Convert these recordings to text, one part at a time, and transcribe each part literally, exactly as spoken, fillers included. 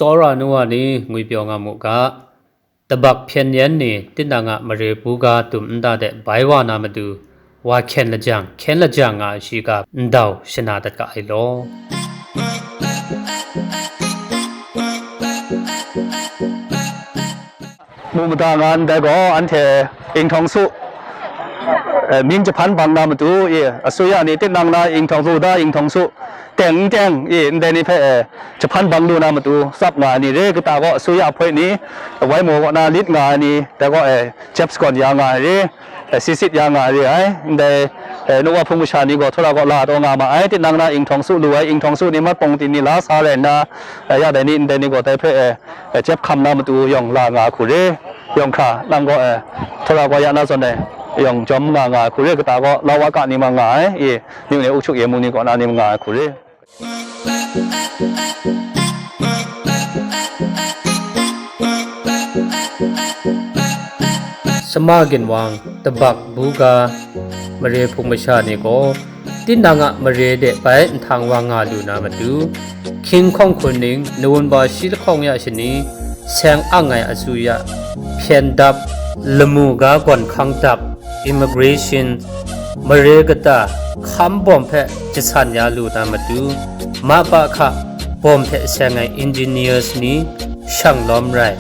Tsawra nu wa ni ngwipyaw nga mu ga, tabak hpyen yen ni tinang a mare buga dum nta de bai wa na matu, wa hkyen lajang, hkyen lajang nga ai shi ga ndau shana dat ga ai law. Mu mada nga ndai gaw, anhte inghtaung su, eh, myin jahpan bang na matu, i, asuya ni tinang na inghtaung su, da inghtaung su, teng n teng, i, ndai ni hpe, eh, jahpan bang lu na matu, tsap nga ai ni re, kata gaw asuya hpoi ni, wai maw kaw na lit nga ai ni, dai gaw, eh, jep sagawn ya nga ai re, eh, sisit ya nga ai re ai, ndai, eh, nu wa hpung masha ni gaw, htawra gaw la taw nga ma ai, tinang na inghtaung su lu ai, inghtaung su ni mat pawng ting ni la sa rai nna, eh, ya dai ni, ndai ni gaw, dai hpe, eh, eh, jep hkam na matu yawng la nga ai hku re, yawng hkra nang gaw, eh, htawra gaw ya na zawn ai, yawng jawm nga nga ai hku re, kata gaw, la wa ka ni ma nga ai, i, myu ni ukchuk ye mu ni kaw na ni ma nga ai hku re. Sama ginwang, tabak buga, mare hpung masha ni gaw, tinang a mare de bai nhtang wa nga lu na matu, hkying hkawng hkun ning, nawun ba shi lahkawng ya shani, seng ang ai asuya, hpyen dap, lamu ga gawn hkang dap, immigration, mare kata, hkam bawm hpe jasan ya lu na matu, ma pa hka, bawm hte seng ai engineers ni, shang lawm rai,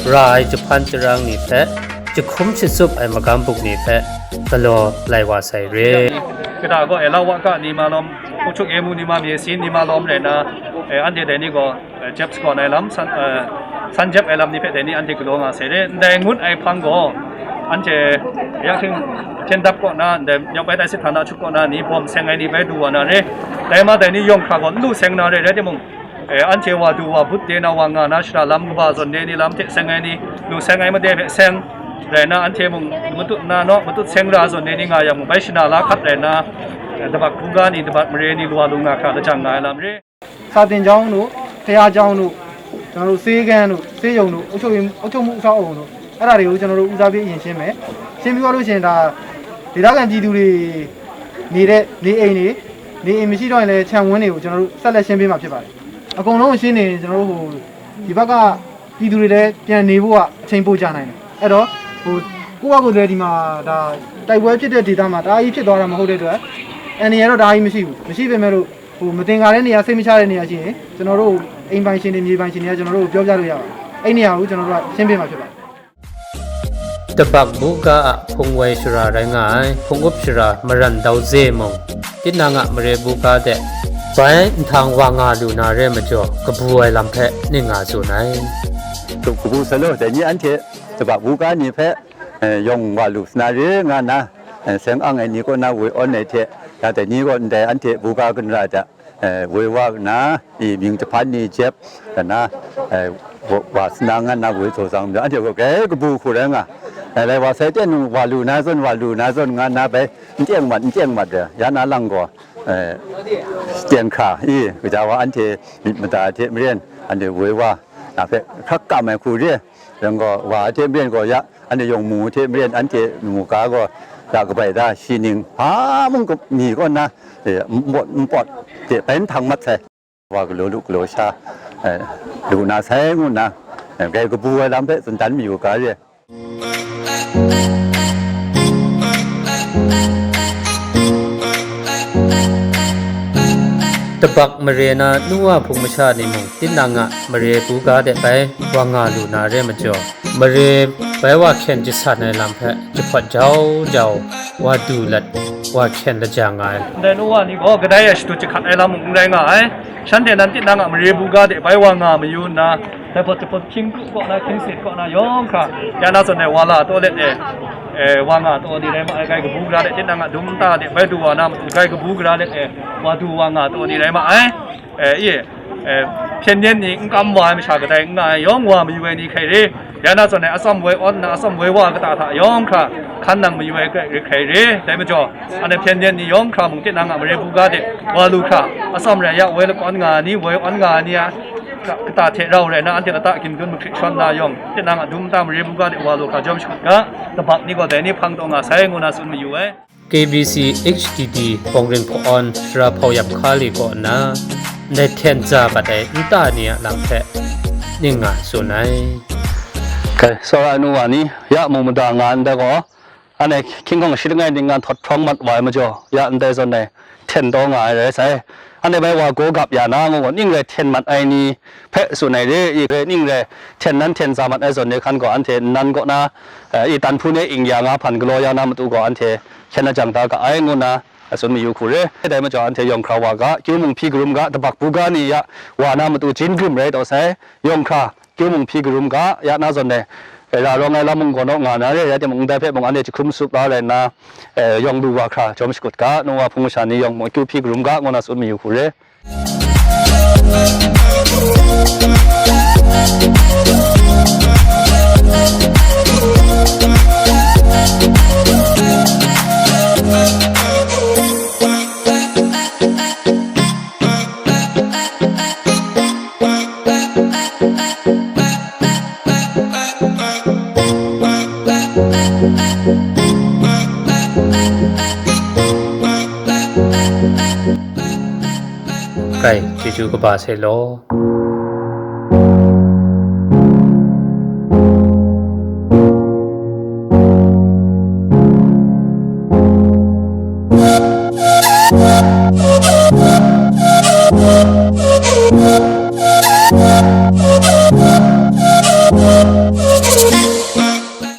ra ai jahpan jarang ni hpe, jahkum shatsup ai magam buk ni hpe, galaw lai wa sai re. Kata gaw, eh, la wa ka ni ma lawm, ukchuk ye mu ni ma, mye sin ni ma lawm rai na, eh, anhte dai ni gaw, eh, jep sagawn ai lam, san, eh, san jep ai lam ni hpe dai ni anhte galaw nga sai re. Ndai ngut ai hpang gaw, anhte ya hking hpyen dap kaw na, ndai nyawk bai tai sit hpang na chup kaw na ni bawm seng ai ni bai du wa na re. Dai ma dai ni yawng hkra gaw n lu seng na re, rai timung, eh, anhte wa du wa but de na wa nga na shara lam kaba zawn de ni lam hte seng ai ni, lu seng ai made hpe seng, rai na anhte mung matut na naw, matut seng ra zawn de ni nga yang mung bai shana la hkat rai na, eh, tabak buga ni, tabak mare ni, lwa lu nga hkra lajang nga ai lam re. စာသင်ကျောင်းတို့၊ ဘုရားကျောင်းတို့၊ ကျွန်တော်တို့ ဆေးခန်းတို့၊ ဆေးရုံတို့၊ အုပ်ချုပ်ရေး၊ အုပ်ချုပ်မှုအဆောက်အအုံတို့၊ အဲ့ဒါတွေကို ကျွန်တော်တို့ ဦးစားပေး အရင်ရှင်းမယ်။ ရှင်းပြီးသွားလို့ရှိရင် ဒါ ဒေသခံပြည်သူတွေ နေတဲ့ နေအိမ်တွေ၊ နေအိမ်မရှိတော့ရင်လည်း ခြံဝန်းတွေကို ကျွန်တော်တို့ ဆက်လက် ရှင်းပေးမှာ ဖြစ်ပါတယ်။ အကုန်လုံးကို ရှင်းနေရင် ကျွန်တော်တို့ ဟို ဒီဘက်က ပြည်သူတွေလည်း ပြန်နေဖို့က အချိန်ပိုကြာနိုင်တယ်။ အဲ့တော့ ဟို ကိုယ့်ဘက်ကိုယ်လည်း ဒီမှာ ဒါ တိုက်ပွဲဖြစ်တဲ့ ဒေသမှာ တအားကြီး ဖြစ်သွားတာ မဟုတ်တဲ့အတွက် အန္တရာယ်တော့ တအားကြီး မရှိဘူး။ မရှိပေမဲ့လို့ ဟို မသင်္ကာတဲ့နေရာ၊ စိတ်မချတဲ့နေရာရှိရင် ကျွန်တော်တို့ အိမ်ပိုင်ရှင်တွေ၊ မြေပိုင်ရှင်တွေက ကျွန်တော်တို့ကို ပြောပြလို့ရပါတယ်။ အဲ့နေရာကို ကျွန်တော်တို့က ရှင်းပေးမှာ ဖြစ်ပါတယ်။ Tabak buga a hpung woi shara rai nga ai, hpung up shara Maran Dau Ze mung, tinang a mare buga de, bai nhtang wa nga lu na re majaw, kabu ai lam hpe ning nga tsun ai. Kabu sa law, dai ni anhte tabak buga ni hpe, eh, yawng wa lu sa na re nga na, eh, seng ang ai ni kaw na woi awn ai hte, ya dai ni gaw ndai anhte buga ganra hta, eh, woi wa nna, i mying jahpan ni jep, kana, eh, wa, wa sa na nga na woi taw zang, anhte gaw grai kabu hku rai nga. Eh, lai wa sai ten wa lu na zawn, wa lu na zawn nga na bai, n teng mat, n teng mat de, ya na lang gaw, eh, teng hkra, i, kaja wa anhte myit mada hte maren, anhte woi wa na hpe hkrak kam ai hku re, yang gaw, wa hte maren gaw ya, anhte yawng mu hte maren, anhte mu ga gaw, ya kabai da, shi ning, hpa mung mi kaw na, eh, n pawt, n pawt, hte bai nhtang mat sai. Wa galaw lu galaw sha, eh, lu na sai ngu nna, eh, grai kabu ai lam hpe tsun dan mayu ga re. Tabak mare na nu wa hpung masha ni mung, tinang a mare buga de bai wa nga lu na re majaw, mare bai wa hkyen jasan ai lam hpe jahpawt jau jau, wa du lat, wa hkyen lajang nga ai. Ndai nu wa ni gaw kadai a shadut jahkrat ai lam mung n rai nga ai. Shanhte nan tinang a mare buga de bai wa nga mayu nna, dai hpawt jahpawt hkying kru kaw na, hkying set kaw na yawng hkra, ya na zawn ai wa la taw let e, e, wa nga taw ni rai ma ai, grai kabu gara de tinang a dum nta de bai du wa na matu, grai kabu gara let e, wa du wa nga taw ni rai ma ai. E, i, e, hpyen yen ni n kam wa ai masha kadai n nga ai, yawng wa mayu ai ni hkrai re, ya na zawn ai atsawm woi awn nna atsawm woi wa kata hta yawng hkra hkan nang mayu ai hkrai re, dai majaw, anhte hpyen yen ni yawng hkra mung tinang a mare buga de wa lu hkra, atsawm rai ya, woi lakawn nga ai ni, woi awn nga ai ni a, ka-, kata hte rau rai nna, anhte lata gingun mahkrit shawn na yawng, tinang a dum nta mare buga de wa lu hkra jawm shakut ga, tabak ni gaw dai ni hpang taw nga sai, ngu na tsun mayu ai. K B C H T D Bawngring Hpaw-awn Sara Hpau Yam Hka Li kaw nna, ndai hten za bat ai nta ni a lam hpe, ning nga tsun ai. Kai, tsawra ai nu wa ni, ya mung mada nga ndai gaw, anhte hkying hkawng shi langai ning nga nhkawt hprawng mat wa ai majaw, ya ndai zawn e hten taw nga ai rai sai. Anhte bai wa gaw gap ya na, ngu gaw, ning rai hten mat ai ni hpe tsun ai re, i re, ning rai hten nan hten za mat ai zawn e hkan gaw, anhte nnan kaw na, eh, i tan hpun e ing ya nga hpan galaw ya na matu gaw, anhte hkyen na jang da ga ai, ngu nna, a tsun mayu hku re. Dai majaw anhte yawng hkra wa ga, kyu mung hpyi karum ga, dabak buga ni ya wa na matu jin grim rai taw sai, yawng hkra kyu mung hpyi karum ga, ya na zawn e, e, ra rawng ai lam mung gaw naw nga na re, rai timung, ndai hpe mung anhte jahkrum sup la rai nna, e, yawng lu wa hkra jawm shakut ga, nu wa hpung masha ni yawng mung akyu hpyi karum ga, ngu na tsun mayu hku re. Kai, chyeju kaba sai law.